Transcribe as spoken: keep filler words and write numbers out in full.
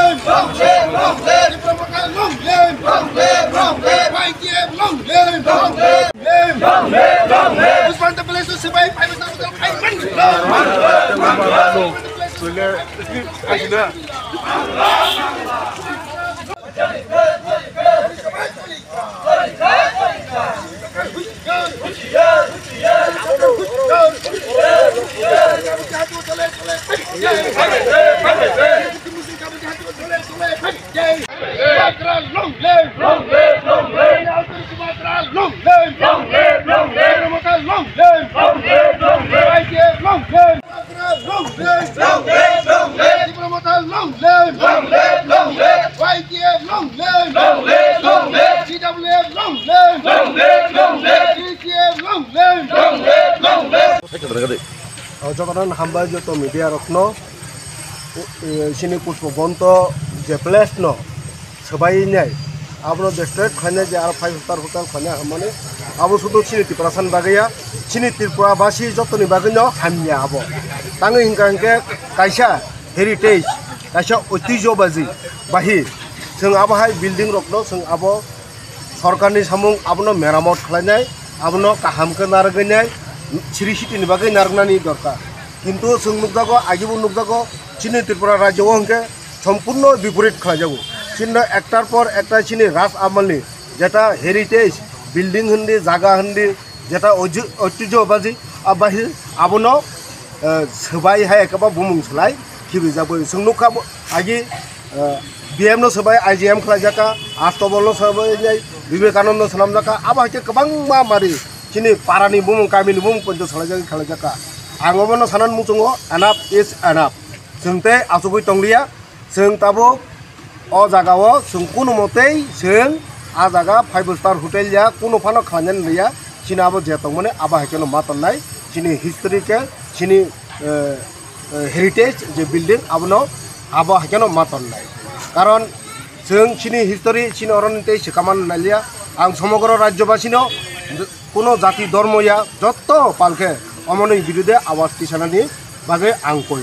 Long live, long live. Tipra Motha long live. Long live, long live. Y T F long live. Long live, long live. Long live, long live. Pushpanta Palace to Sipai, five star hotel, five minutes. Sumatra, long live! Long live, long live! Sumatra, long live! Long live, long live! Sumatra, long live! Long live, long live! Y T F, long live! Long live, long live! Tipra Motha, long live! Long live, long live! Y T F, long live! Long live, long live! C W F, long live! Long live, long live! C C F, long live! Long live, long live! O jotono hambai joto media rokno, e, chini Pushpa Bonto je place no swbai nai, abono destroy khlainai je aro five star hotel khlainai hamani, abo sudu chini Tiprasa ni bagwi ya, chini Tripura basi jotoni bagwi no hamya abo. Tangwi hinkha hinkhe kaisa heritage, kaisa oitijyo baji bahi, chwng abo hai building rokno chwng abo sorkarni samung abono meramot khlainai, abono kaham khe narwgwinai, siri sitini bagwi narwknani dorkar. Kintu chwng nukjago, agibo nukjago, chini Tripura rajyo o hinkhe sompurno biporit khlaijago. Chini ektar por ekta chini raj amalni jeta heritage, building hindi, jaga hindi, jeta oju-, oitijyo baji, abahi abono, eh, swbai hai ekaba bumung swlai khibijakgwi. Chwng nukha bo, agi, eh, B M no swbai I G M khlaijaka, Astobol no swbai nai, Vivekananda no swnamjaka, abo hai khe kwbangma mari chini parani bumung, kamini bumung poito swlaijagwi khlaijaka. Ang obono sanani muchungo, enough is enough. Chwng tei achugwi tongliya, chwng tabuk o jaga o chwng kunu motei chwng a jaga five star hotel ya kunu phano khlainani liya, chini abo je tongmani abo hai kheno ma tonnai, chini historical, chini, eh, eh, heritage je building abono abo hai kheno ma tonnai. Karon chwng chini history chini oroni tei swkaman naliya, ang somogro rajyobasino kuno jati dhormo ya jotto palkhe omoni birude awas tisanani bagwi ang koi.